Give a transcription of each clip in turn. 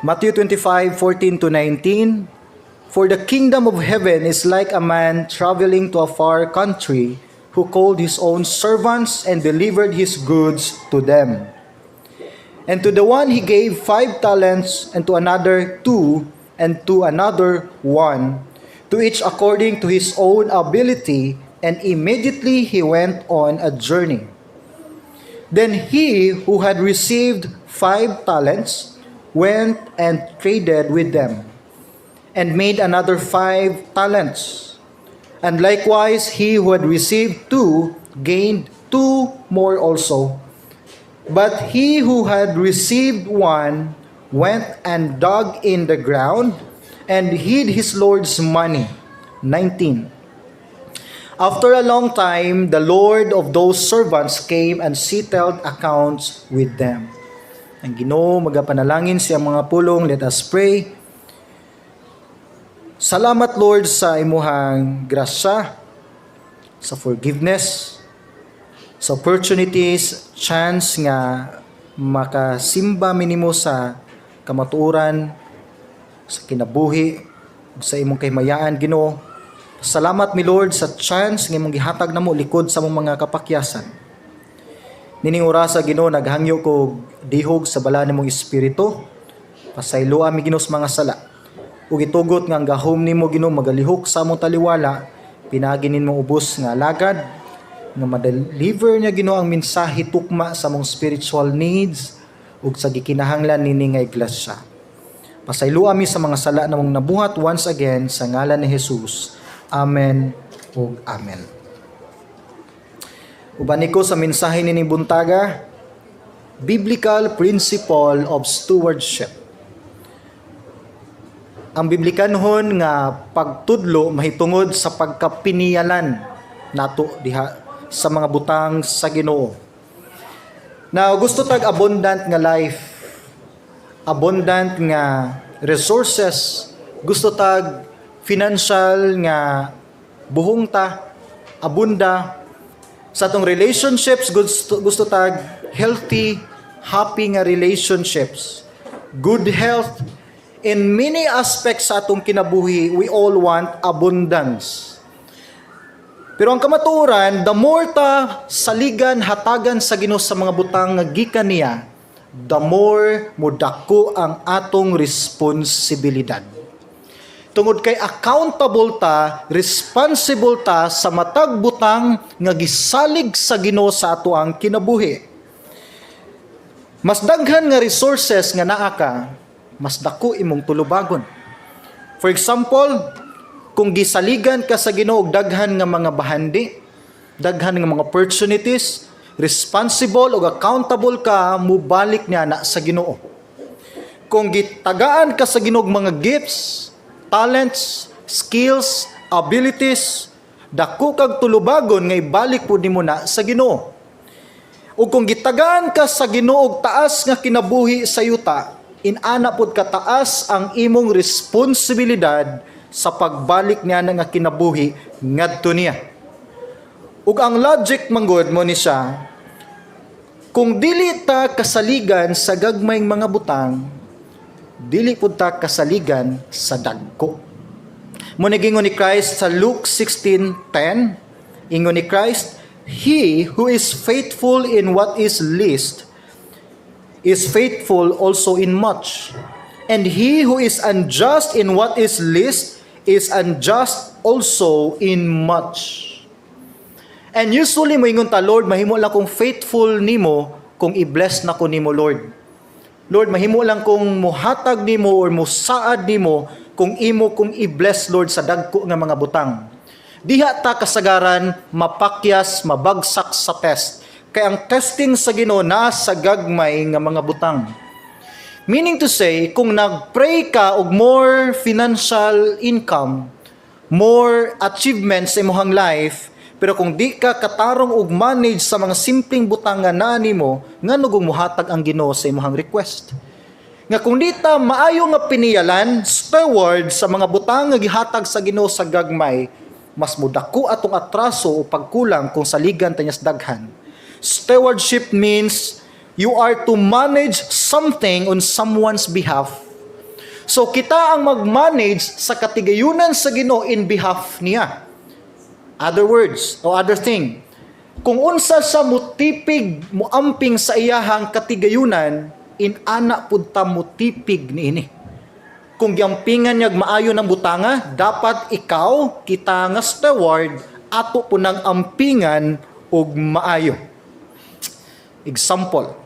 Matthew 25:14 to 19. "For the kingdom of heaven is like a man traveling to a far country who called his own servants and delivered his goods to them. And to the one he gave 5 talents, and to another two, and to another one, to each according to his own ability, and immediately he went on a journey. Then he who had received 5 talents went and traded with them, and made another 5 talents. And likewise he who had received two gained two more also. But he who had received one went and dug in the ground and hid his Lord's money." 19. "After a long time, the Lord of those servants came and settled accounts with them." Ang Ginoo magapanalangin sa iyang mga pulong. Let us pray. Salamat, Lord, sa imuhang grasya, sa forgiveness, sa opportunities, chance nga makasimba mi nimo sa kamatuoran, sa kinabuhi, ug sa imong kahimayaan, Ginoo. Salamat mi, Lord, sa chance nga imong gihatag namo likod sa among mga kapakyasan. Nining orasa, Ginoo, naghangyo ko dihog sa balaan nimong espiritu. Pasayloa mi, Ginoo, sa mga sala. Ug itugot nga ang gahom nimo, Ginoo, magalihok sa among taliwala pinaagi nimong ubos nga alagad nga ma-deliver niya, Ginoo, ang mensahe tukma sa among spiritual needs ug sa gikinahanglan nini nga iglesia. Pasayloa mi sa mga sala namong nabuhat once again sa ngalan ni Jesus. Amen ug amen. Uban ko sa mensahe nining buntaga, Biblical Principle of Stewardship. Ang biblikanhon nga pagtudlo mahitungod sa pagkapiniyalan nato diha sa mga butang sa Ginoo. Now, gusto tag abundant nga life, abundant nga resources, gusto tag financial nga buhong ta, abunda sa atong relationships, gusto tag healthy, happy nga relationships, good health. In many aspects sa atong kinabuhi, we all want abundance. Pero ang kamatuoran, the more ta saligan, hatagan sa Ginoo sa mga butang nga gikan niya, the more mudako ang atong responsibilidad. Tungod kay accountable ta, responsible ta sa matag butang nga gisalig sa Ginoo sa ato ang kinabuhi. Mas daghan nga resources nga naa ka, mas dako imong tulubagon. For example, kung gisaligan ka sa Ginoo og daghan nga mga bahandi, daghan nga mga opportunities, responsible ug accountable ka mubalik niya na sa Ginoo. Kung gitagaan ka sa Ginoo og mga gifts, talents, skills, abilities, dako kag tulubagon nga ibalik pud nimo na sa Ginoo. Ug kung gitagaan ka sa Ginoo og taas nga kinabuhi sa yuta, inana pud kataas ang imong responsibilidad sa pagbalik niya na nga kinabuhi ngadto niya. Ug ang logic manggod mo ni siya, kung dili ta kasaligan sa gagmayng mga butang, dili pud ta kasaligan sa dagko. Mo ni giingon ni Christ sa Luke 16:10, ingon ni Christ, "He who is faithful in what is least is faithful also in much. And he who is unjust in what is least is unjust also in much." And usually moingon ta, "Lord, mahimo lang kong faithful nimo kung i-bless na ko nimo, Lord. Lord, mahimo lang kong muhatag nimo or musaad nimo kung imo kong i-bless, Lord, sa dagko nga mga butang." Diha ta kasagaran mapakyas, mabagsak sa test. Kay ang testing sa Ginoo naa sa gagmay nga mga butang. Meaning to say, kung nag-pray ka og more financial income, more achievements sa imong life, pero kung di ka katarong og manage sa mga simpleng butang nga naa nimo, ngano kung muhatag ang Ginoo sa imong request? Nga kung di ta maayo nga piniyalan, steward sa mga butang nga gihatag sa Ginoo sa gagmay, mas mudako atong atraso o pagkulang kung saligan ta niya sa daghan. Stewardship means you are to manage something on someone's behalf. So kita ang mag-manage sa katigayunan sa Ginoo in behalf niya. Other words o other thing, kung unsa sa mutipig, muamping sa iyahang katigayunan, in-ana pud ta mutipig niini. Kung giampingan niya maayo ng butanga, dapat ikaw, kita nga steward, ato po ng ampingan og maayo. Example,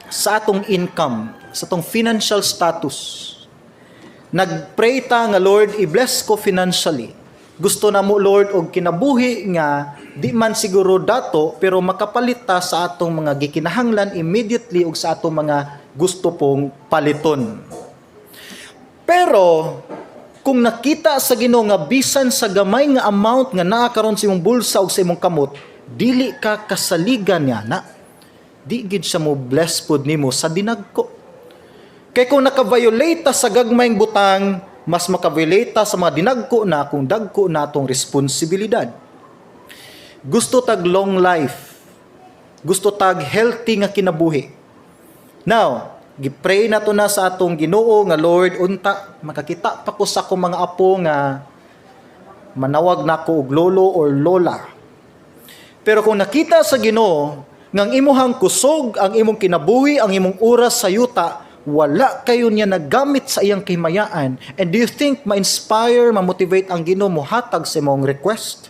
sa atong income, sa atong financial status, nagpray ta nga, "Lord, i-bless ko financially." Gusto na mo, Lord, og kinabuhi nga di man siguro dato pero makapalit ta sa atong mga gikinahanglan immediately ug sa atong mga gusto pong paliton. Pero kung nakita sa Ginoo nga bisan sa gamay nga amount nga naa karon sa imong bulsa ug sa imong kamot, dili ka kasaligan niya na, di gid siya mo bless pod nimo sa dinagko. Kay kung naka-violate ta sa gagmayng butang, mas maka-violate ta sa mga dinagko na kung dagko na atong responsibilidad. Gusto tag long life. Gusto tag healthy nga kinabuhi. Now, gipray na to na sa atong Ginoo nga, "Lord, unta makakita pa ko sa akong mga apo nga manawag nako og lolo or lola." Pero kung nakita sa Ginoo nga ang imuhang kusog, ang imong kinabuhi, ang imong oras sa yuta, wala kayo niya nagamit sa iyang kahimayaan. And do you think ma-inspire, ma-motivate ang Ginoo mohatag sa imong request?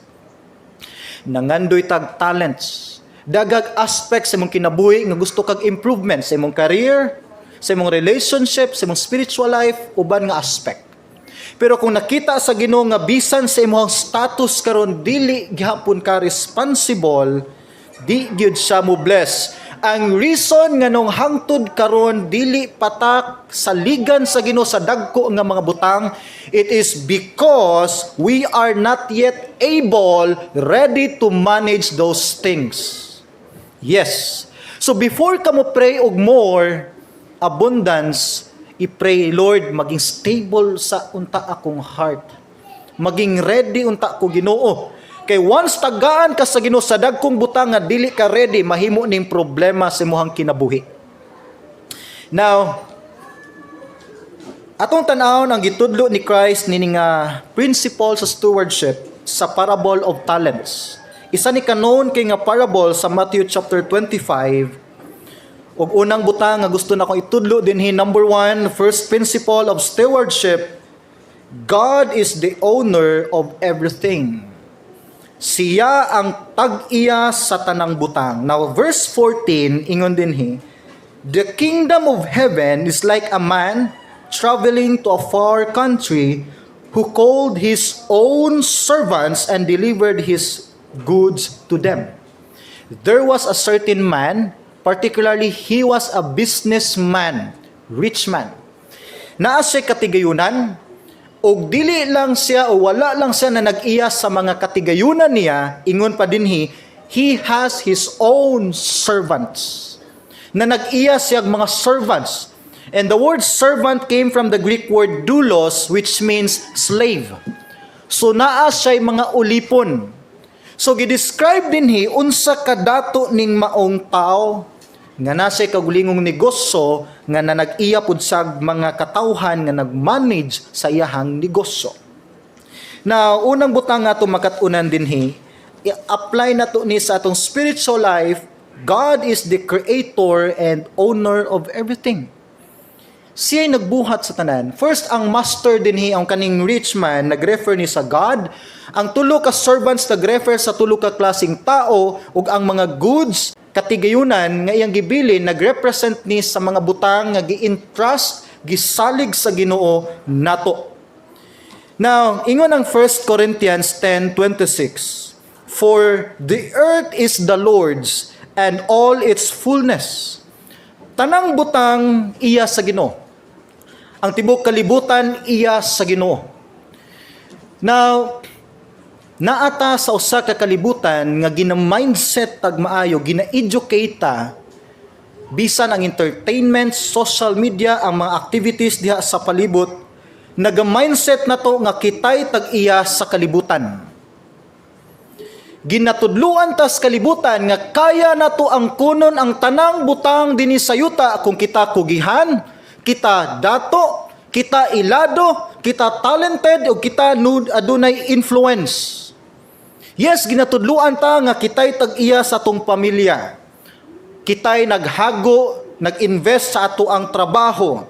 Nangandoy tag talents. Daghang aspect sa imong kinabuhi nga gusto kag improvement sa imong career, sa imong relationship, sa imong spiritual life, uban nga aspect. Pero kung nakita sa Ginoo nga bisan sa imong status karon dili gihapon ka responsible, di gyud siya mo bless. Ang reason nga nung hangtod karon dili patak saligan sa Ginoo sa dagko nga mga butang, it is because we are not yet able, ready to manage those things. Yes. So before ka mo pray og more abundance, i-pray, "Lord, maging stable sa unta akong heart. Maging ready unta ko, Ginoo." Kay once tagaan ka sa Ginoo sa dagkong butang nga dili ka ready, mahimo ning problema sa imong kinabuhi. Now, atong tan-awon ang gitudlo ni Christ niini nga principle sa stewardship sa parable of talents. Isa ni kanon kay nga parable sa Matthew chapter 25. Ug unang butang nga gusto na akong itudlo dinhi, number one, first principle of stewardship, God is the owner of everything. Siya ang tag-iya sa tanang butang. Now, verse 14, ingon dinhi, "The kingdom of heaven is like a man traveling to a far country who called his own servants and delivered his goods to them." There was a certain man, particularly he was a businessman, rich man. Naa siya katigayunan, og dili lang siya o wala lang siya na nag-iya sa mga katigayunan niya, ingon pa dinhi, he has his own servants. Na nag-iya siya og mga servants. And the word "servant" came from the Greek word "doulos," which means slave. So naa siya mga ulipon. So gi-describe dinhi unsa kadato ning maong tao nga nasa kagulingong negosyo nga na nag-iya pud sa mga katawhan nga nag-manage sa iyahang negosyo. Now, unang butang nga atong makat-unan dinhi, i-apply na to ni sa atong spiritual life, God is the creator and owner of everything. Siya'y nagbuhat sa tanan. First, ang master dinhi, ang kaning rich man, nag-refer ni sa God. Ang tulo ka servants nag-refer sa tulo ka klaseng tao ug ang mga goods, katigayunan nga iyang gibilin, nag-represent ni sa mga butang nga gi-entrust, gisalig sa Ginoo nato. Now, ingon ang 1 Corinthians 10:26, "For the earth is the Lord's and all its fullness." Tanang butang iya sa Ginoo. Ang tibok kalibutan iya sa Ginoo. Now, naata sa usa ka kalibutan nga gina-mindset tag maayo, gina-educate ta bisan ang entertainment, social media, ang mga activities diha sa palibot, naga-mindset na to nga kitay tag-iya sa kalibutan. Ginatudluan tas kalibutan nga kaya nato ang kunon ang tanang butang dinhi sa yuta kung kita kugihan, kita dato, Kita ilado, kita talented ug kita adunay influence. Yes, ginatudluan ta nga kita'y tag-iya sa atong pamilya. Kita'y naghago, nag-invest sa ato ang trabaho.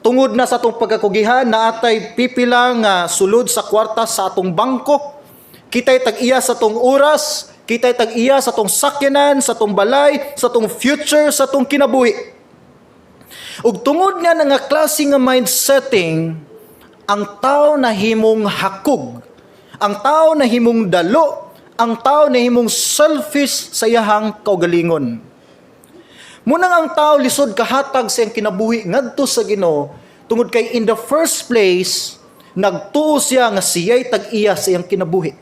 Tungod na sa atong pagkakugihan, naatay pipila nga sulod sa kwarta sa atong bangko. Kita'y tag-iya sa atong oras, kita'y tag-iya sa atong sakyanan, sa atong balay, sa atong future, sa atong kinabuhi. Ug tungod nga na nga klase nga mindsetting, ang tao nahimong hakog, ang tao nahimong dalo, ang tao nahimong selfish sa iyahang kaugalingon. Munang ang tao lisod kahatag sa iyang kinabuhi ngadto sa Ginoo tungod kay in the first place nagtuo siya nga siya'y tag-iya sa iyang kinabuhi.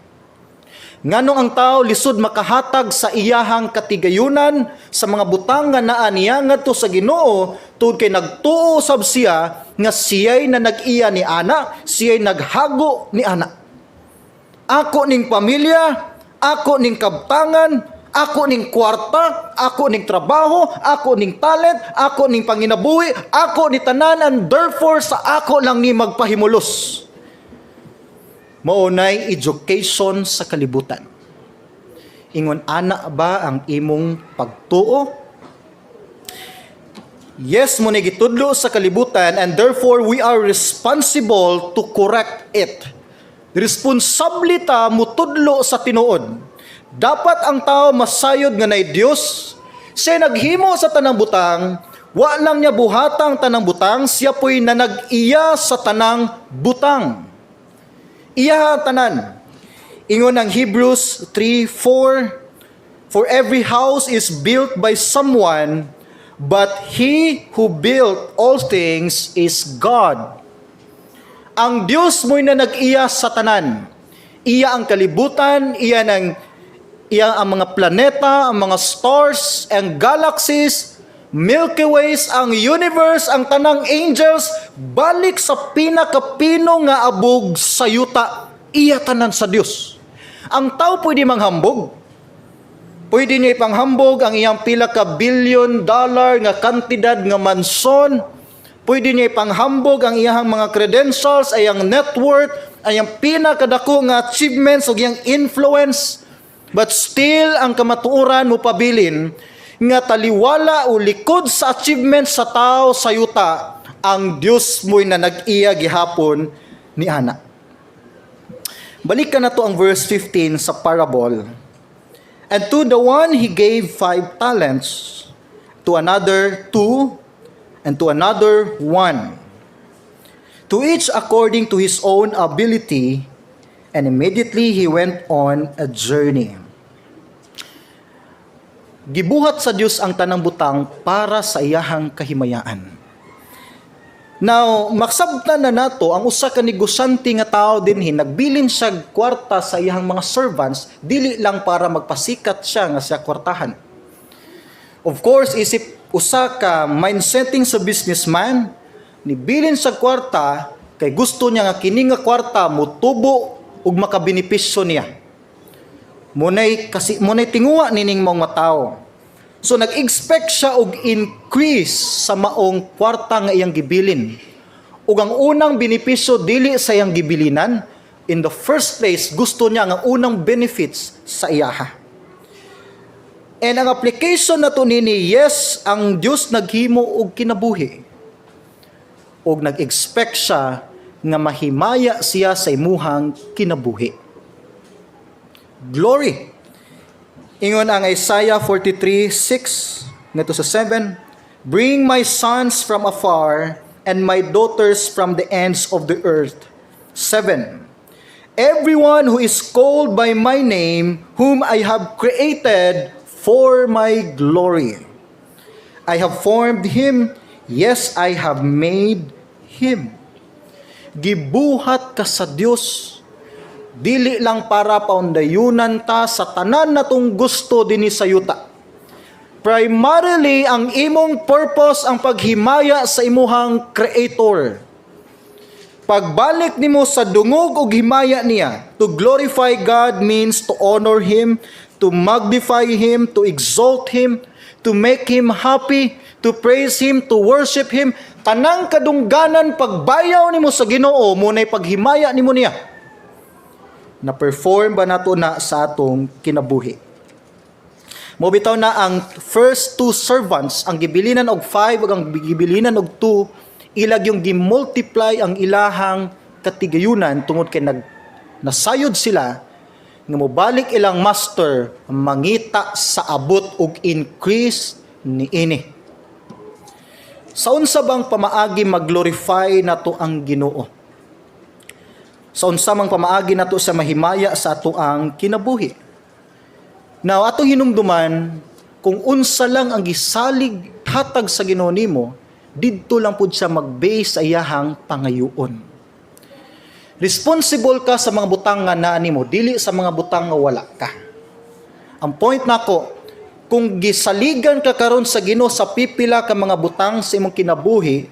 Nganong ang tao lisod makahatag sa iyahang katigayunan sa mga butang nga naa niya ngadto sa Ginoo tungod kay nagtuo sab siya nga siya'y na nag-iya ni ana, siya'y naghago ni ana. Ako ning pamilya, ako ning kabtangan, ako ning kwarta, ako ning trabaho, ako ning talent, ako ning panginabuhi, ako ni tanan, and therefore sa ako lang ni magpahimulos. Mao nay education sa kalibutan. Ingon ana ba ang imong pagtuo? Yes, mo ni gitudlo sa kalibutan, and therefore we are responsible to correct it. Responsable ta mutudlo sa tinuod. Dapat ang tao masayod nga nay Dios. Siya naghimo sa tanang butang, wa lang niya buhatang tanang butang, siya po'y nanag-iya sa tanang butang. Iya ang tanan. Ingon ang Hebrews 3:4, "For every house is built by someone, but he who built all things is God." Ang Dios mo'y na nag-iya sa tanan. Iya ang kalibutan, iya ang mga planeta, ang mga stars, ang galaxies, Milky Ways, ang universe, ang tanang angels, balik sa pinakapino nga abog sa yuta, iya tanan sa Dios. Ang tao pwede manghambog. Pwede niya ipanghambog ang iyang pila ka billion dollar nga kantidad nga manson. Pwede niya ipanghambog ang iyang mga credentials, iyang net worth, iyang pinakadako nga achievements ug iyang influence. But still, ang kamatuoran mo pabilin nga taliwala o likod sa achievements sa tao sa yuta, ang Dios mo'y na nag-iya gihapon ni ana. Balikan nato ang verse 15 sa parable. "And to the one he gave 5 talents, to another two, and to another one. To each according to his own ability, and immediately he went on a journey." Gibuhat sa Dios ang tanang butang para sa iyahang kahimayaan. Now, maksabtan na nato ang usa ka negosyante nga tao dinhi, nagbilin siya kwarta sa iyahang mga servants dili lang para magpasikat siya nga siya kwartahan. Of course, isip usa ka mindsetting sa businessman, nibilin sa kwarta kay gusto niya nga kini nga kwarta mutubo ug makabenepisyo niya. Munay kasi munay tinguha nining mga tao. So nag-expect siya og increase sa maong kwarta nga iyang gibilin. Ug ang unang benepisyo dili sa iyang gibilinan, in the first place gusto niya nga unang benefits sa iyaha. And ang application nato nini, yes, ang Dios naghimo og kinabuhi. Og nag-expect siya nga mahimaya siya sa imuhang kinabuhi. Glory. Ingon ang Isaiah 43:6 ngadto sa 7, "Bring my sons from afar and my daughters from the ends of the earth." 7. "Everyone who is called by my name, whom I have created for my glory. I have formed him, yes, I have made him." Gibuhat ka sa Dios dili lang para paundayunan ta sa tanan natong gusto dinhi sa yuta. Primarily, ang imong purpose ang paghimaya sa imuhang creator. Pagbalik nimo sa dungog og himaya niya, to glorify God means to honor Him, to magnify Him, to exalt Him, to make Him happy, to praise Him, to worship Him. Tanang kadungganan pagbayaw nimo sa Ginoo, mao nay paghimaya nimo niya. Na-perform ba nato na sa atong kinabuhi? Mo bitaw na ang first two servants, ang gibilinan og 5 ug ang gibilinan og 2, ilag yung gimultiply ang ilahang katigayunan tungod kay nasayod sila nga mobalik ilang master, mangita sa abot og increase niini. Sa unsa bang pamaagi mag-glorify nato ang Ginoo? Sa unsa mang pamaagi nato sa mahimaya sa ato ang kinabuhi? Now, atong hinumduman, kung unsa lang ang gisalig hatag sa Ginoo nimo, didto lang pud siya mag-base sa iyahang pangayuon. Responsible ka sa mga butang nga naa nimo, dili sa mga butang nga wala ka. Ang point nako, kung gisaligan ka karon sa Ginoo sa pipila ka mga butang sa imong kinabuhi,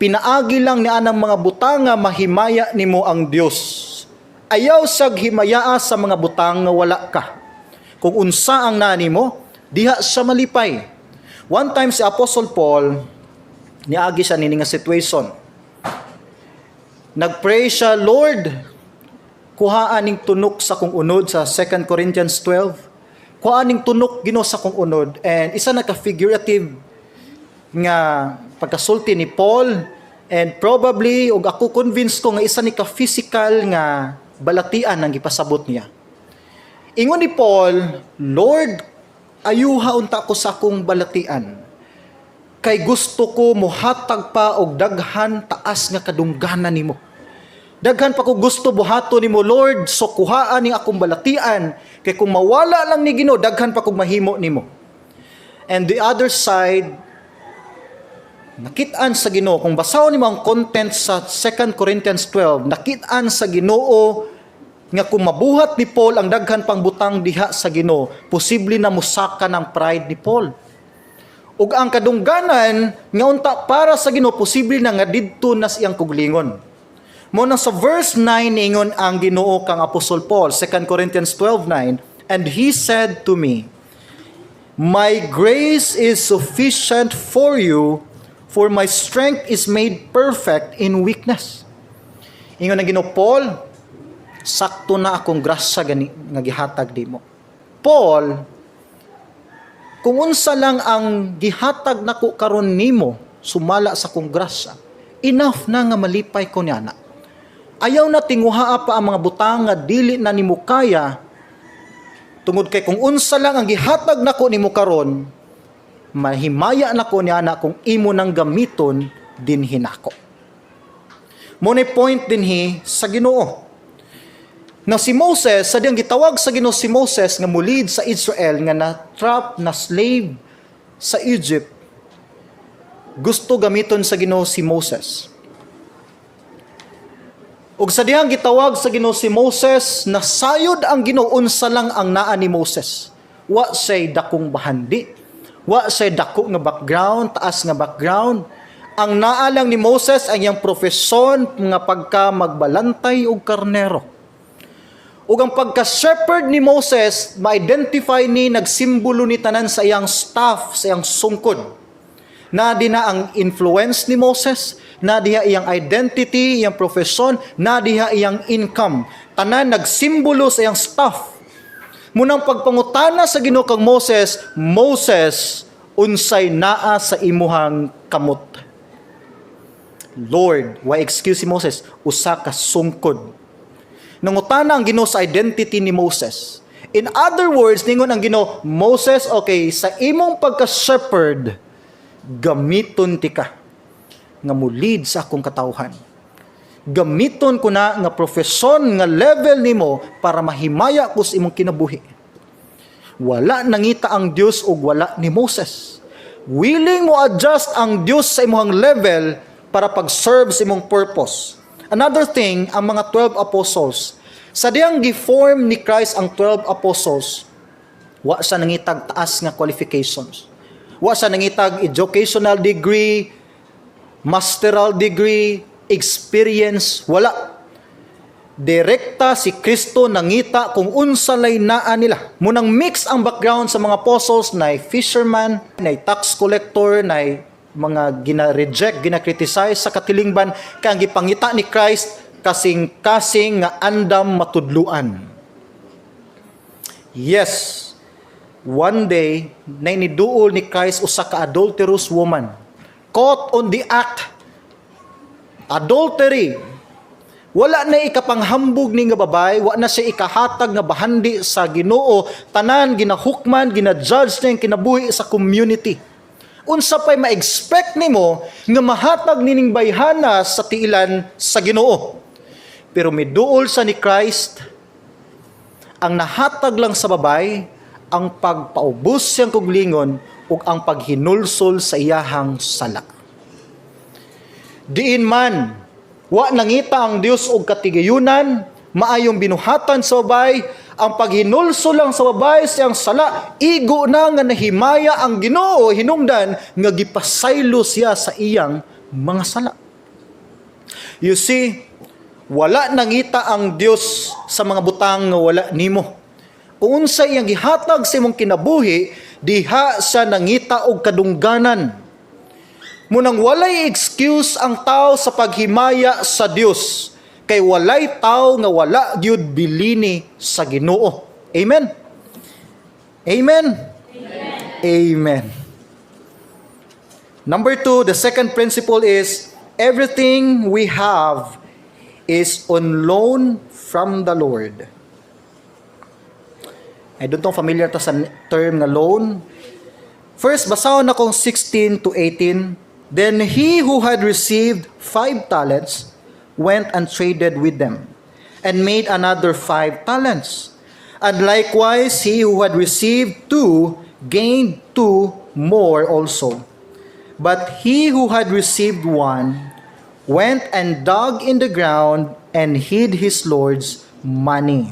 pinaagi lang ni anang mga butang nga mahimaya nimo ang Dios. Ayaw sag himayaa sa mga butang nga wala ka. Kung unsa ang naa nimo, diha siya malipay. One time si Apostle Paul, niagi siya nini nga situation. Nagpray siya, "Lord, kuhaan ning tunok sa kong unod," sa 2 Corinthians 12. "Kuhaan ning tunok, Ginoo, sa kong unod." And isa na ka figurative nga pagkasulti ni Paul and probably og ako convinced ko nga isa ni ka physical nga balatian ang gipasabot niya. Ingon ni Paul, "Lord, ayuha unta ko sa akong balatian. Kay gusto ko muhatag pa og daghan taas nga kadungganan nimo. Daghan pa ko gusto buhaton nimo, Lord, so kuhaan ning akong balatian kay kung mawala lang ni, Ginoo, daghan pa kog mahimo nimo." And the other side, nakit-an sa Ginoo, kung basahon nimo ang content sa 2 Corinthians 12, nakit-an sa Ginoo nga kung mabuhat ni Paul ang daghan pang butang diha sa Ginoo, posible na musaka ng pride ni Paul. Ug ang kadungganan nga unta para sa Ginoo, posible na nga didto na sa iyang kuglingon. Mo na sa verse 9, ingon ang Ginoo kang Apostol Paul, 2 Corinthians 12:9, "And he said to me, 'My grace is sufficient for you, for my strength is made perfect in weakness.'" Ingon ang Ginoo, "Paul, sakto na akong grasya gani nga gihatag nimo. Paul, kung unsa lang ang gihatag nako karon nimo sumala sa kong grasya, enough na nga malipay ko niana. Ayaw na tinguhaa pa ang mga butang nga dili na nimo kaya tungod kay kung unsa lang ang gihatag nako nimo karon, mahimaya nako niana kung imo nang gamiton dinhi nako." Mo ni point dinhi sa Ginoo. Na si Moses, sa diyang gitawag sa Ginoo si Moses nga mulid sa Israel nga na trap na slave sa Egypt, gusto gamiton sa Ginoo si Moses. Ug sa dihang gitawag sa Ginoo si Moses, nasayod ang Ginoo unsa lang ang naa ni Moses. Wa say dakong bahandi. Wa say dako nga background, taas nga background. Ang naa lang ni Moses ang iyang profesyon nga pagka magbalantay og karnero. Ug ang pagka-shepherd ni Moses, ma-identify ni nagsimbolo ni tanan sa iyang staff, sa iyang sungkod. Na di na ang influence ni Moses, na diha iyang identity, iyang profession, na diha iyang income. Tanan nagsimbolo sa iyang staff. Munang pagpangutana sa Ginoo kang Moses, "Moses, unsay naa sa imuhang kamot?" "Lord," why excuse si Moses, "usa ka sungkod." Nangutana ang Ginoo sa identity ni Moses. In other words, ningon ang Ginoo, "Moses, okay, sa imong pagka-shepherd, gamiton ti ka nga mulid sa akong katawhan. Gamiton ko na nga profesyon nga level nimo para mahimaya ko sa imong kinabuhi." Wala nangita ang Dios og wala ni Moses. Willing mo adjust ang Dios sa imong level para pag-serve sa imong purpose. Another thing, ang mga 12 apostles. Sa diyang gi-form ni Christ ang 12 apostles, wa siya nangitag taas nga qualifications. Wa siya nangitag educational degree, masteral degree, experience, wala. Direkta si Kristo nangita kung unsa lay naa nila. Munang mix ang background sa mga apostles, nay fisherman, nay tax collector, nay mga gina-reject, gina-criticize sa katilingban kay ang gipangita ni Christ kasing-kasing nga andam matudluan. Yes, one day na iniduol ni Christ usa ka adulterous woman caught on the act adultery. Wala na ikapanghambog ni nga babae, wa na siya ikahatag nga bahandi sa Ginoo, tanan ginahukman, gina-judge niya ang kinabuhi sa community. Unsa pay ma-expect nimo nga mahatag nining bayhana sa tiilan sa Ginoo? Pero miduol sa ni Christ, ang nahatag lang sa babay ang pagpaubos siyang kuglingon ug ang paghinulsol sa iyahang sala. Diin man wa nangita ang Dios og katigayunan, maayong binuhatan sa babay, ang paghinulsol lang sa babay siyang sala, igo na nga nahimaya ang Ginoo hinungdan nga gipasaylo siya sa iyang mga sala. You see, wala nangita ang Dios sa mga butang nga wala nimo. Kung unsa iyang gihatag sa imong kinabuhi, diha sa nangita og kadungganan. Munang walay excuse ang tao sa paghimaya sa Dios kay walay tao nga wala gyud bilini sa Ginoo. Amen. Amen. Amen. Number two, the second principle is everything we have is on loan from the Lord. I don't know, familiar ta sa term nga loan. First, basahon nakong 16 to 18. "Then he who had received 5 talents went and traded with them and made another 5 talents. And likewise, he who had received two gained two more also. But he who had received one went and dug in the ground and hid his Lord's money."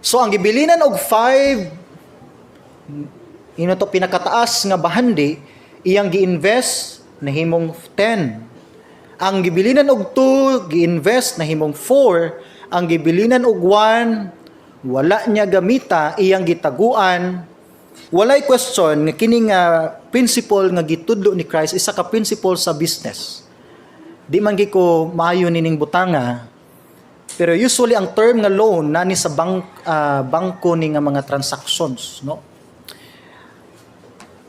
So ang gibilinan og 5 ino to pinakataas nga bahandi, iyang gi-invest, nahimong 10. Ang gibilinan og 2, gi-invest, nahimong 4. Ang gibilinan og 1, wala niya gamita, iyang gitaguan. Walay question nga kini nga principle nga gitudlo ni Christ isa ka principle sa business. Di man gyud ko maayo nining butanga, pero usually ang term nga loan nani sa bangko ni nga mga transactions, no?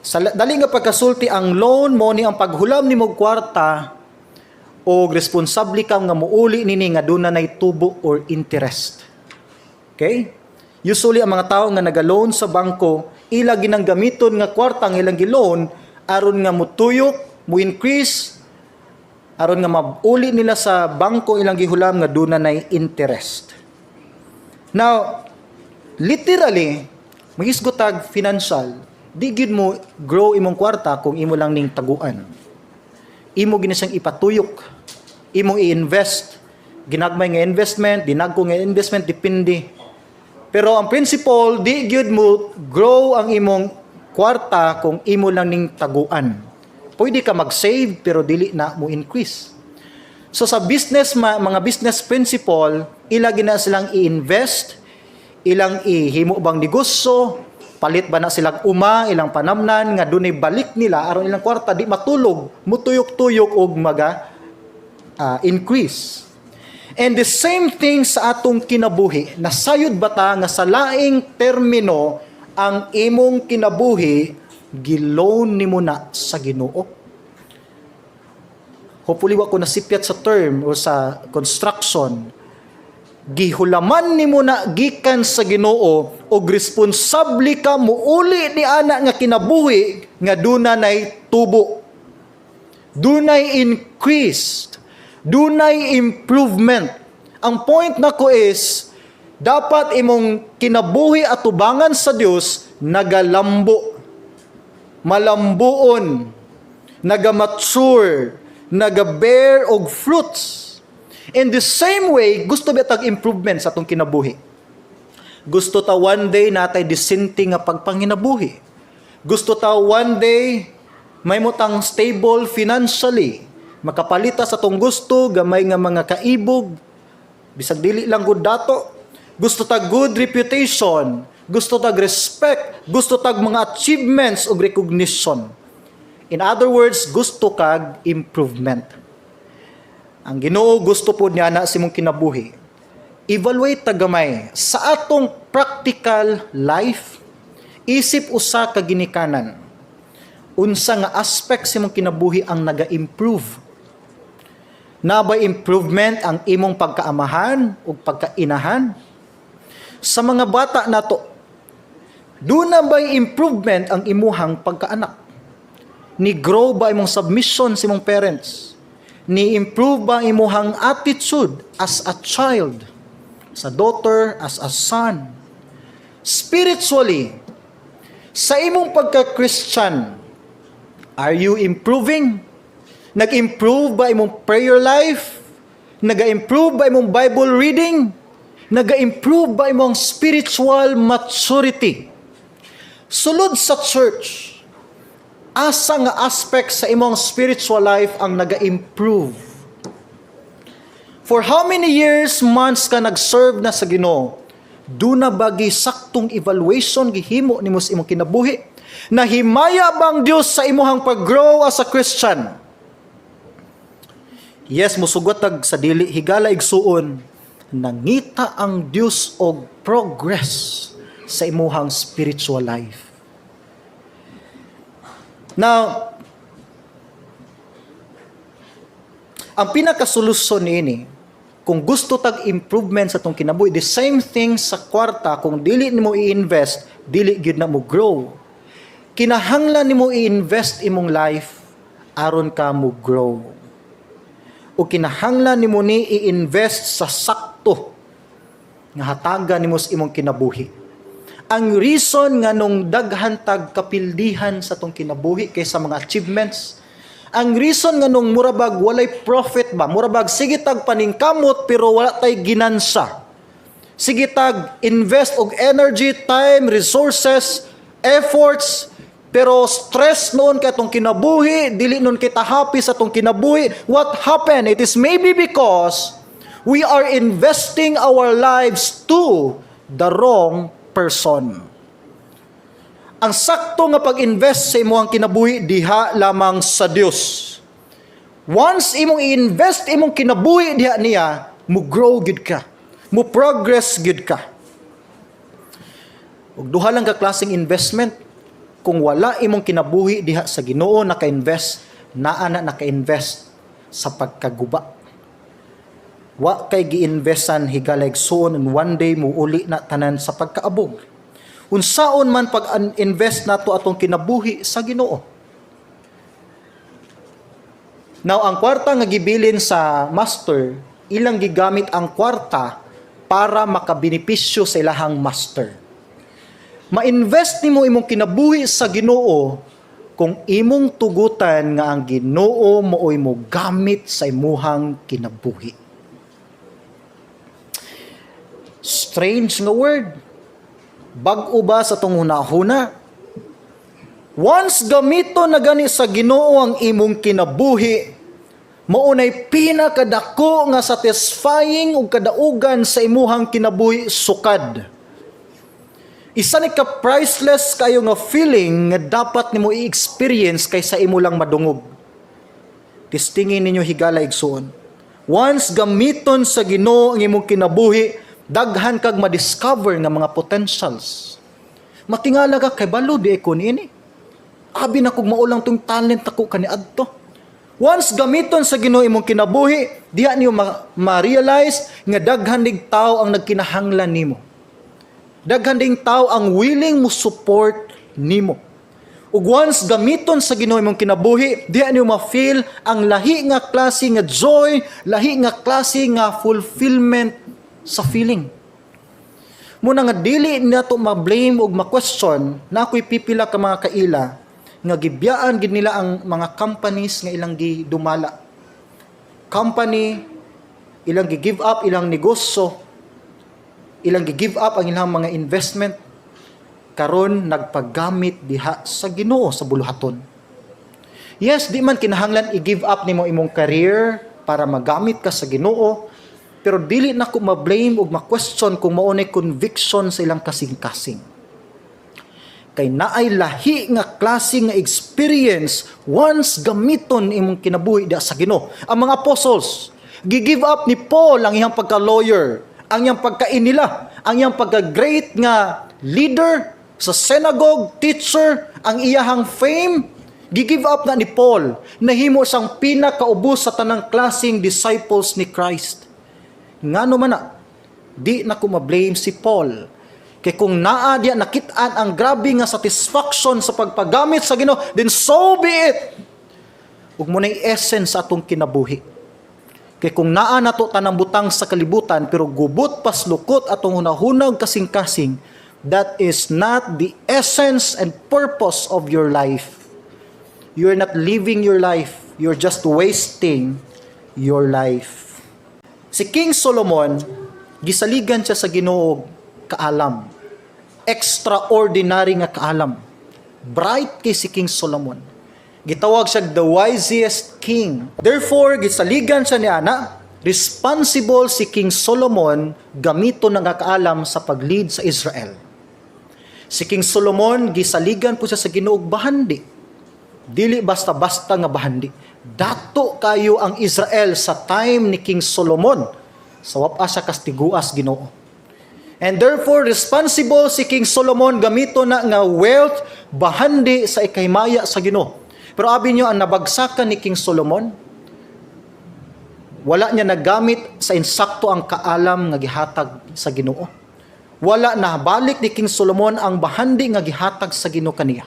Sa dali nga pagkasulti, ang loan mo ni ang paghulam nimo og kwarta og responsable ka nga muuli nini nga duna nay tubo or interest. Okay? Usually ang mga tao nga naga-loan sa bangko, ila ginang gamiton nga kwarta ang ilang gi-loan aron nga mutuyok, mo increase, aron nga mauli nila sa bangko ilang gihulam nga duna nay interest. Now, literally, magisgot tag financial, di gyud mo grow imong kwarta kung imo lang ning taguan. Imo gini siyang ipatuyok. Imong i-invest. Ginagmay nga investment, dinagko nga investment, depende. Pero ang principle, di gyud mo grow ang imong kwarta kung imo lang ning taguan. Pwede ka mag-save pero dili na mo increase. So sa business mga business principle, ila gina silang i-invest, ilang ihimo bang negosyo, palit ba na silang uma, ilang panamnan nga dunay balik nila aron ilang kwarta di matulog, mutuyok-tuyok og maga increase. And the same thing sa atong kinabuhi, nasayod ba ta nga sa laing termino ang imong kinabuhi gi-loan nimo na sa Ginoo? Hopefully wa ko nasipyat sa term o sa construction. Gihulaman nimo na gikan sa Ginoo og responsable ka muuli ni ana nga kinabuhi nga duna nay tubo. Dunay increased. Dunay improvement. Ang point nako is dapat imong kinabuhi atubangan sa Dios nagalambo, malambuon, nagamature, nagabear og fruits. In the same way, gusto ba tag improvement sa atong kinabuhi? Gusto ta one day natay disente nga pagpanginabuhi. Gusto ta one day may mutang stable financially. Makapalita sa atong gusto, gamay nga mga kaibog, bisag dili lang gud dato. Gusto ta good reputation, gusto tag respect, gusto tag mga achievements ug recognition. In other words, gusto kag improvement. Ang Ginoo gusto po niya na sa imong kinabuhi. Evaluate ta gamay sa atong practical life, isip usa ka ginikanan. Unsa nga aspect sa imong kinabuhi ang naga-improve? Naa ba improvement ang imong pagkaamahan ug pagkainahan? Sa mga bata nato, duna ba'y improvement ang imuhang pagkaanak? Ni grow ba imong submission sa imong parents? Ni improve ba ang imuhang attitude as a child, as a daughter, as a son? Spiritually, sa imong pagka-Christian, are you improving? Nag-improve ba imong prayer life? Nag-improve ba imong Bible reading? Nag-improve ba imong spiritual maturity? Sulod sa church, asa nga aspect sa imong spiritual life ang naga-improve? For how many years, months ka nag-serve na sa Ginoo? Duna ba saktong evaluation gihimo nimo sa imong kinabuhi? Nahimaya bang Dios sa imuhang pag-grow as a Christian? Yes, musugot tag sa dili, higala igsuon, nangita ang Dios og progress sa imuhang spiritual life. Now, ang pinakasolusyon niini, kung gusto tag improvement sa atong kinabuhi, the same thing sa kwarta, kung dili nimo i-invest, dili gyud na mo grow. Kinahanglan nimo i-invest imong life aron ka mo grow. O kinahanglan nimo ni i-invest sa sakto nga hatagan nimo sa imong kinabuhi. Ang reason nga nung daghan tag kapildihan sa atong kinabuhi kaysa mga achievements, ang reason nga nung murabag walay profit ba, murabag sige tag paningkamot pero wala tay ginansa. Sige tag invest og energy, time, resources, efforts, pero stress noon kay atong kinabuhi, dili noon kita happy sa atong kinabuhi. What happened? It is maybe because we are investing our lives to the wrong person. Ang sakto nga pag-invest sa imong kinabuhi diha lamang sa Dios. Once imong i-invest imong kinabuhi diha niya, mo grow gid ka. Mo progress gid ka. Ug duha lang ka klaseng investment. Kung wala imong kinabuhi diha sa Ginoo naka-invest, naa na naka-invest sa pagkaguba. Wa kay gi-investan, higala igsuon, and one day mo uli na tanan sa pagkaabog. Unsaon man pag-invest nato atong kinabuhi sa Ginoo? Now, ang kwarta nga gibilin sa master, ilang gigamit ang kwarta para makabenepisyo sa ilahang master. Ma-invest nimo imong kinabuhi sa Ginoo kung imong tugutan nga ang Ginoo maoy mo gamit sa imuhang kinabuhi. Strange nga word. Bag-o ba sa atong hunahuna? Once gamito na gani sa Ginoo ang imong kinabuhi, mao nay pinakadako nga satisfying ug kadaugan sa imuhang kinabuhi sukad. Isa ni ka priceless kayo nga feeling nga dapat nimo i-experience kaysa imo lang madungog. Testingin ninyo, higala igsuon. Once gamiton sa Ginoo ang imong kinabuhi, daghan kag ma-discover nga mga potentials. Matingala ka kay balo di ko niini. Abi na kog mao lang tong talent ako kaniadto. Once gamiton sa Ginoo imong kinabuhi, diha niyo ma-realize nga daghan dig tao ang nagkinahanglan nimo. Daghan ding tao ang willing mo support nimo. Ug once gamiton sa Ginoo imong kinabuhi, diha niyo ma-feel ang lahi nga klase nga joy, lahi nga klase nga fulfillment sa feeling. Muna nga dili nato ma-blame ug ma-question na ako'y pipila ka mga kaila nga gibiyaan gid nila ang mga companies nga ilang gidumala. Company, ilang gi-give up ilang negosyo, ilang gi-give up ang ilang mga investment, karon nagpaggamit diha sa Ginoo sa buluhaton. Yes, di man kinahanglan i-give up nimo imong career para magamit ka sa Ginoo, pero dili na ko ma-blame ug ma-question kung mao nay conviction sa ilang kasing-kasing. Kay naay lahi nga klase nga experience once gamiton imong kinabuhi diha sa Ginoo. Ang mga apostles, gi-give up ni Paul ang iyang pagka-lawyer, ang iyang pagkainila, ang iyang pagka-great nga leader sa synagogue, teacher, ang iyahang fame, gi-give up na ni Paul. Nahimo siyang pinakaubos sa tanang klaseng disciples ni Christ. Ngano man na, di na ko ma-blame si Paul. Kay kung naa diya nakit-an ang grabe nga satisfaction sa pagpagamit sa Ginoo, then so be it. Ug mao na'y essence sa atong kinabuhi. Kay kung naa nato tanang butang sa kalibutan pero gubot paslukot atong hunahuna ug kasing-kasing, that is not the essence and purpose of your life. You're not living your life. You're just wasting your life. Si King Solomon, gisaligan siya sa Ginoo kaalam. Extraordinary nga kaalam. Bright kay si King Solomon. Gitawag siya the wisest king. Therefore, gisaligan siya ni ana, responsible si King Solomon gamito ng kaalam sa pag-lead sa Israel. Si King Solomon, gisaligan po siya sa Ginoo og bahandi. Dili basta-basta nga bahandi. Dato kayo ang Israel sa time ni King Solomon. Sa wa pa siya kastiguas Ginoo. And therefore, responsible si King Solomon gamito na nga wealth, bahandi sa ikahimaya sa Ginoo. Pero abi niyo ang nabagsakan ni King Solomon, wala niya nagamit sa insakto ang kaalam nga gihatag sa Ginoo. Wala na balik ni King Solomon ang bahandi nga gihatag sa Ginoo kaniya.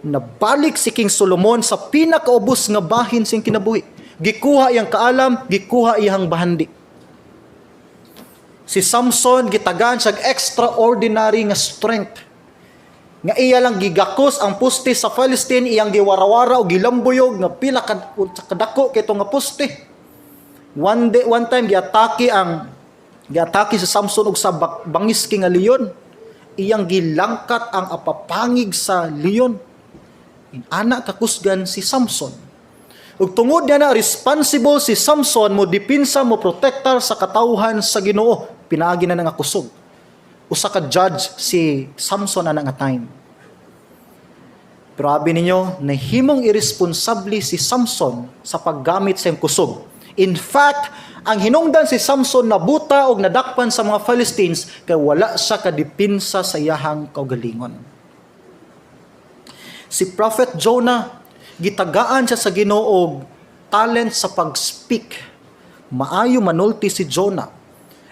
Nabalik si King Solomon sa pinakaubos nga bahin sing kinabuhi. Gikuha iyang kaalam, gikuha iyang bahandi. Si Samson, gitagaan siya og extraordinary nga strength. Nga iya lang gigakos ang poste sa Philistine, iyang giwarawara o gilambuyog nga pila ka kadako kito nga poste. One day, one time giatake si Samson og sa bangis nga leon. Iyang gilangkat ang apapangig sa leon. Ana kakusgan si Samson. Ug tungod niya na responsible si Samson mo dipinsa, mo protektar sa katawhan sa Ginoo, pinaagi na nga kusog. Usa ka judge si Samson ana nga time. Pero abi ninyo, nahimong irresponsable si Samson sa paggamit sa iyang kusog. In fact, ang hinungdan si Samson nabuta og nadakpan sa mga Philistines kay wala siya kadipinsa sa iyahang kaugalingon. Si Prophet Jonah, gitagaan siya sa Ginoo og talent sa pag-speak. Maayo manulti si Jonah.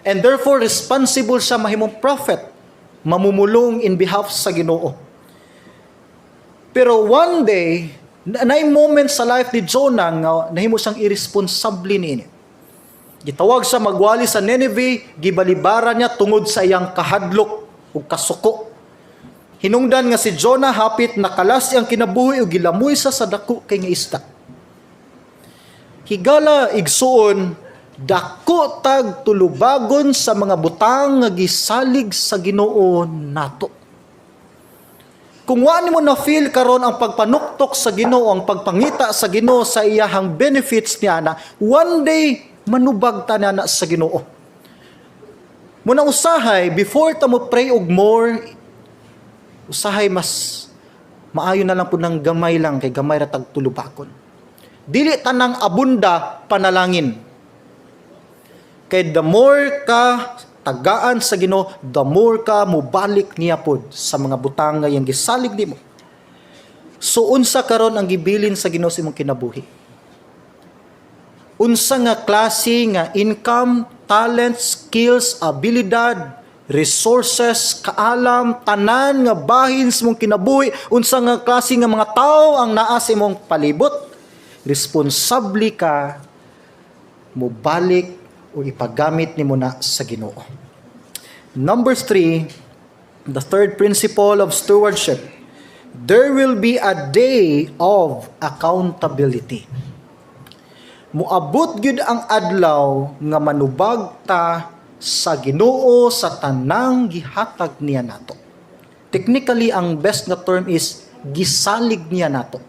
And therefore responsible siya mahimong prophet, mamumulong in behalf sa Ginoo. Pero one day, naay moment sa life ni Jonah nga nahimo siyang irresponsable niini. Gitawag siya magwali sa Nineveh, gibalibara niya tungod sa iyang kahadlok ug kasuko. Hinungdan nga si Jonah hapit nakalas iyang kinabuhi ug gilamoy sa dako kay nga isda. Higala, igsuon, dako tag tulubagon sa mga butang nga gisalig sa Ginoo nato. Kung wa nimo na feel karon ang pagpanuktok sa Ginoo, ang pagpangita sa Ginoo sa iyahang benefits niya na, one day manubag ta na sa Ginoo. Muna usahay before ta mo pray og more, usahay mas maayo na lang pud ng gamay lang kay gamay ra tag tulubagon. Dili tanang abunda panalangin. Kay the more ka tagaan sa Ginoo, the more ka mobalik niya pod sa mga butang nga iyang gisalig nimo. So unsa karon ang gibilin sa Ginoo sa imong kinabuhi? Unsa nga klase nga income, talent, skills, abilidad, resources, kaalam, tanan nga bahin sa imong kinabuhi, unsa nga klase nga mga tawo ang naa sa imong palibot, responsable ka mobalik o ipagamit nimo na sa Ginoo. Number 3, the third principle of stewardship, there will be a day of accountability. Moabot gyud ang adlaw nga manubag ta sa Ginoo sa tanang gihatag niya nato. Technically, ang best nga term is gisalig niya nato.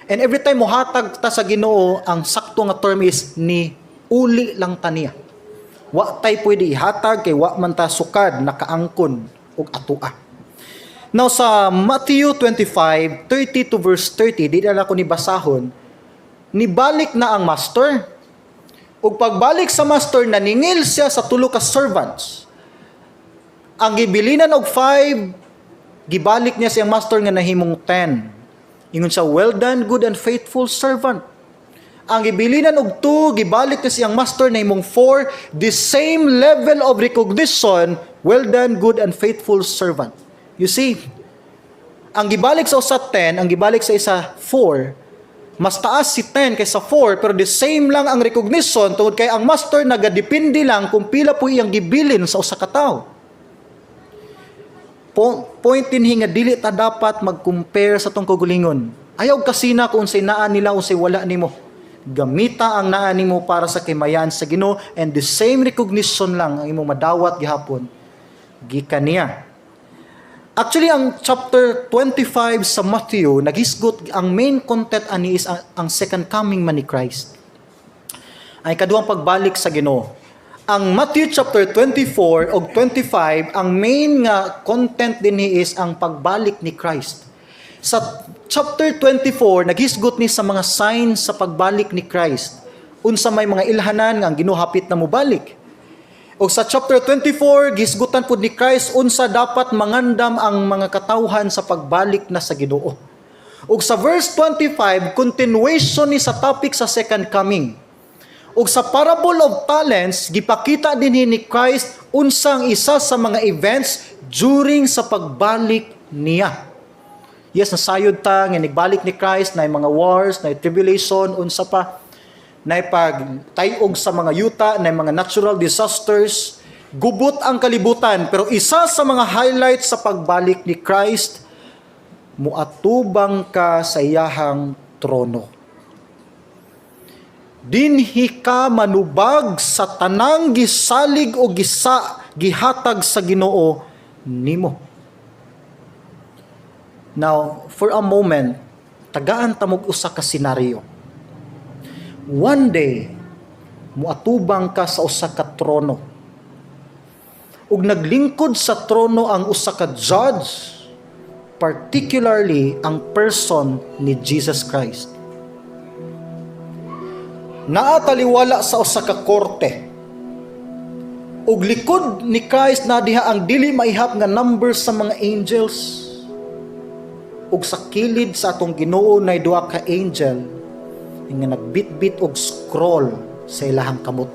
And every time mohatag ta sa Ginoo, ang sakto nga term is ni uli lang ta niya. Wa tay pwede ihatag kay wa man ta sukad nakaangkon og atoa. Now sa Matthew 25, 30 to verse 30, di na ko ni basahon, nibalik na ang master. Ug pagbalik sa master, naningil siya sa tulo ka servants. Ang gibilinan og 5, gibalik niya siyang master nga nahimong 10. Ingon siya, "Well done, good and faithful servant." Ang gibilinan og 2, gibalik niya siyang master na himong 4, the same level of recognition, "Well done, good and faithful servant." You see, ang gibalik sa usa 10, ang gibalik sa isa 4, mas taas si 10 kaysa 4, pero the same lang ang recognition tungod kay ang master nagadepende lang kung pila po iyang gibilin sa usa ka tawo. Point dinhi nga dili ta dapat mag-compare sa atong kaugalingon. Ayaw kasina kung unsay naa nila, unsay wala nimo. Gamita ang naa nimo para sa kahimayan sa Ginoo and the same recognition lang ang imong madawat gihapon gikan niya. Actually, ang chapter 25 sa Matthew, naghisgot ang main content ani is ang second coming man ni Christ. Ang ikaduhang pagbalik sa Ginoo. Ang Matthew chapter 24 og 25, ang main nga content dinhi is ang pagbalik ni Christ. Sa chapter 24, naghisgot ni sa mga signs sa pagbalik ni Christ. Unsa may mga ilhanan nga ang Ginoo hapit na mobalik. Og sa chapter 24, gisgutan pud ni Christ unsa dapat mangandam ang mga katawhan sa pagbalik na sa Ginoo. Ug sa verse 25, continuation ni sa topic sa second coming. Ug sa parable of talents, gipakita dinhi ni Christ unsang isa sa mga events during sa pagbalik niya. Yes, nasayod ta nga nigbalik ni Christ na mga wars, na tribulation, unsa pa, na pagtayog sa mga yuta, na mga natural disasters, gubot ang kalibutan. Pero isa sa mga highlights sa pagbalik ni Christ, muatubang ka sa iyahang trono. Dinhi ka manubag sa tanang gisalig o gisa gihatag sa Ginoo nimo. Now, for a moment, tagaan ta mo'g usa ka senaryo. One day, muatubang ka sa usa ka trono. Ug naglingkod sa trono ang usa ka judge, particularly ang person ni Jesus Christ. Naa taliwala sa usa ka korte. Ug likod ni Christ na diha ang dili maihap nga number sa mga angels. Ug sa kilid sa atong Ginoo nay duha ka angel nga nagbitbit og scroll sa ilahang kamot.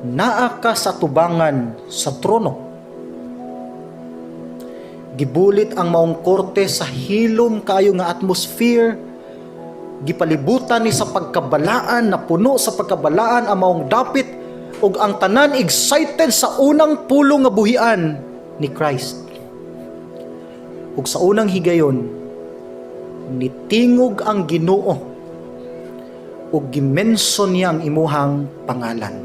Naa ka sa tubangan sa trono. Gibulit ang maong korte sa hilom kaayo nga atmosphere. Gipalibutan ni sa pagkabalaan, na puno sa pagkabalaan ang maong dapit ug ang tanan excited sa unang pulong nga buhian ni Christ. Ug sa unang higayon, nitingog ang Ginoo ug gimension niya ang imuhang pangalan.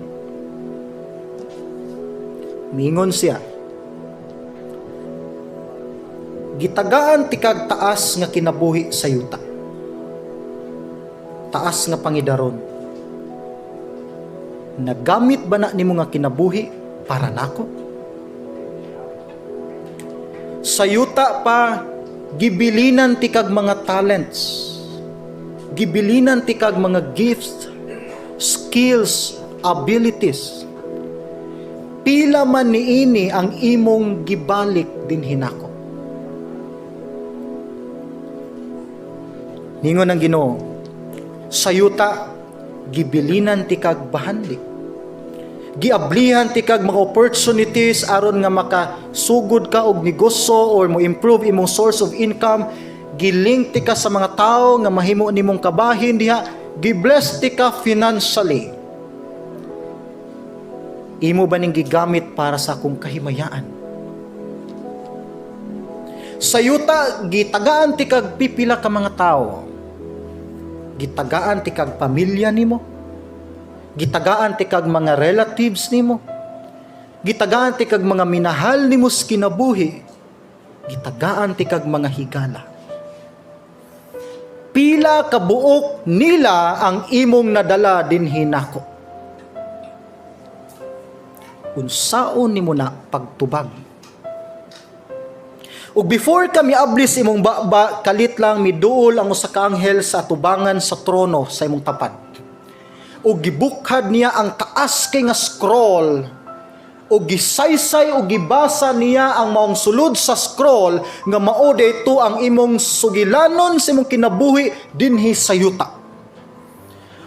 Mingon siya, "Gitagaan tikag taas nga kinabuhi sa yuta. Taas nga pangidaron. Nagamit ba na nimo nga kinabuhi para nako? Sa yuta pa, gibilinan tikag mga talents. Gibilinan tikag mga gifts, skills, abilities. Pila man niini ang imong gibalik dinhi nako?" Ningon ang Ginoo, "Sa yuta, gibilinan tikag bahanli. Giablihan tikag mga opportunities aron nga makasugod ka og negosyo or mo improve imong source of income. Gilink tika sa mga tao nga mahimo nimong kabahin diha. Gibless tika financially. Imo ba ning gigamit para sa akong kahimayaan? Sa yuta, gitagaan tikag pipila ka mga tao. Gitagaan tikag pamilya nimo. Gitagaan tikag mga relatives nimo. Gitagaan tikag mga minahal nimo sa kinabuhi. Gitagaan tikag mga higala. Pila ka buok nila ang imong nadala dinhi nako? Unsaon nimo na pagtubag?" Ug before ka miabli sa imong baba, kalit lang miduol ang usa ka anghel sa atubangan sa trono sa imong tapad. Ug gibukhad niya ang taas kay nga scroll ug gisaysay ug gibasa niya ang maong sulod sa scroll nga mao dito ang imong sugilanon sa imong kinabuhi dinhi sa yuta.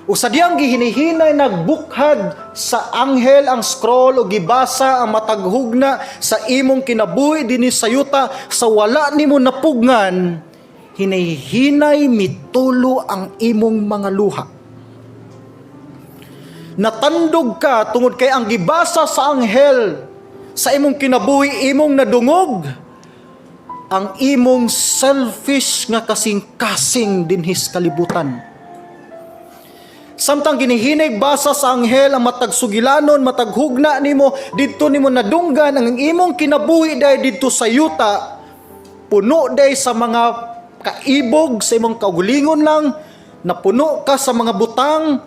Ug sa diyang gihinihinay nagbukhad sa anghel ang scroll ug gibasa ang matag hugna sa imong kinabuhi dinhi sa yuta sa wala nimo napugngan, hinihinay mitulo ang imong mga luha. Natandog ka tungod kay ang gibasa sa anghel sa imong kinabuhi, imong nadungog ang imong selfish nga kasing-kasing dinhi sa kalibutan. Samtang ginihinay basa sa anghel ang matag sugilanon, matag hugna nimo, didto nimo nadunggan ang imong kinabuhi dahil didto sa yuta, puno day sa mga kaibog sa imong kaugalingon lang, napuno ka sa mga butang,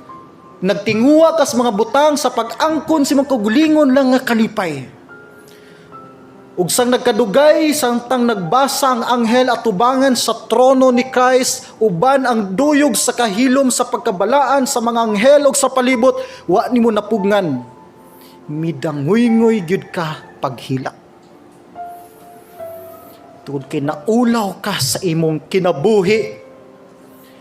nagtinguha ka sa mga butang sa pag-angkon sa imong kaugalingon lang nga kalipay. Ug sang nagkadugay samtang nagbasa ang anghel atubangan sa trono ni Christ uban ang duyog sa kahilom sa pagkabalaan sa mga anghel ug sa palibot, wa nimo napugngan. Midanguygoy gyud ka paghilak. Tungod kay naulaw ka sa imong kinabuhi.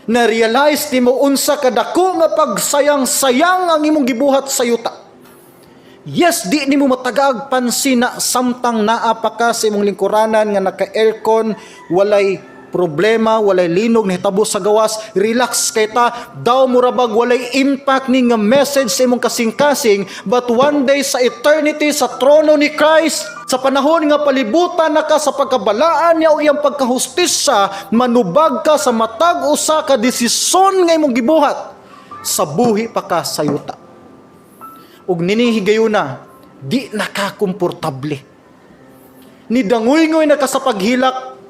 Na-realize nimo unsa kadako nga pagsayang-sayang ang imong gibuhat sa yuta. Yes, di nimo matagaag pansin na samtang naa pa ka sa imong lingkuranan nga naka-aircon, walay problema, walay linog nahitabo sa gawas, relax kay ta, daw murabag walay impact ni nga message sa imong kasing-kasing, but one day sa eternity sa trono ni Christ, sa panahon nga palibutan na ka sa pagkabalaan niya o iyang pagkahustisya, manubag ka sa matag usa ka desisyon nga imong gibuhat sa buhi pa ka sa yuta. Ug nini higayuna, di na ka komportable. Nidangoy-ngoy na ka sa paghilak,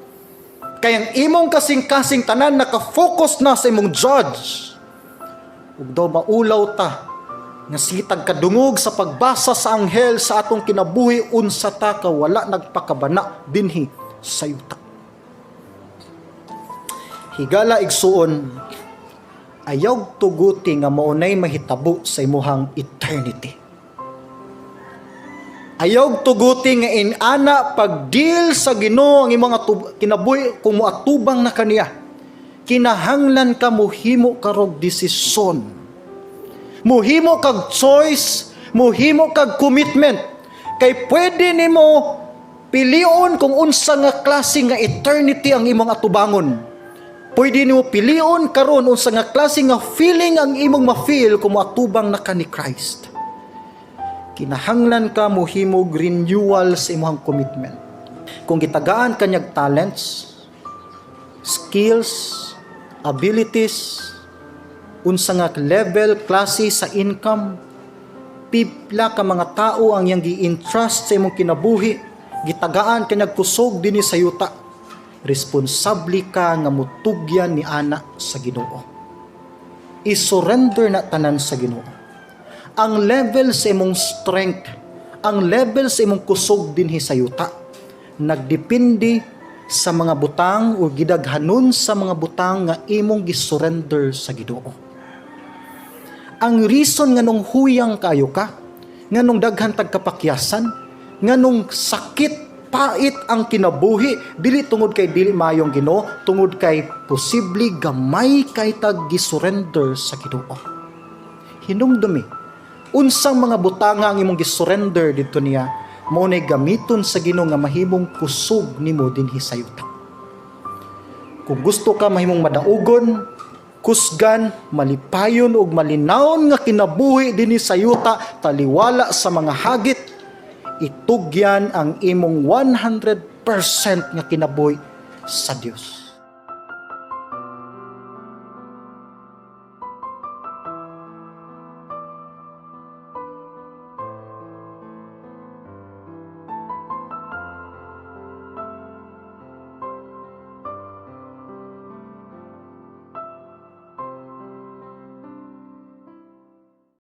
kay ang imong kasing-kasing tanan naka-focus na sa imong judge. Ug daw maulaw ta nga sitag kadungog sa pagbasa sa anghel sa atong kinabuhi, unsa ta ka wala nagpakabana dinhi sa yuta. Higala igsuon, ayaw tuguti nga maunay mahitabo sa imuhang eternity. Ayaw tuguti nga inana pag-deal sa Ginoo ang imong kinabuhi kung moatubang na kaniya. Kinahanglan ka muhimo karog desisyon. Muhimo kag choice, muhimo kag commitment. Kay pwede nimo pilion kung unsa nga klase nga eternity ang imong atubangon. Pwede nimo pilion karon unsa nga klase nga feeling ang imong ma-feel kung moatubang na ka ni Christ. Kinahanglan ka mohimog renewal sa imong commitment. Kung gitagaan kanyag talents, skills, abilities, unsa nga level, klase sa income, pipla ka mga tao ang iyang gi-entrust sa imong kinabuhi, gitagaan kanyag kusog dinhi sa yuta. Responsable ka nga mutugyan ni ana sa Ginoo. I-surrender na tanan sa Ginoo. Ang level sa imong strength, ang level sa imong kusog dinhi sa yuta, nagdepende sa mga butang o gidaghanon sa mga butang nga imong gisurrender sa Ginoo. Ang reason nga nung huyang kayo ka, nga nung daghan tag kapakyasan, nga nung sakit pait ang kinabuhi, dili tungod kay dili maayong Ginoo, tungod kay posible gamay kay tag gisurrender sa Ginoo. Hinumdumi, unsang mga butanga ang imong gisurrender didto niya, mao nay gamiton sa Ginoo nga mahimong kusog nimo dinhi sa yuta. Kung gusto ka mahimong madaugon, kusgan, malipayon ug malinawon nga kinabuhi dinhi sa yuta taliwala sa mga hagit, itugyan ang imong 100% nga kinabuhi sa Dios.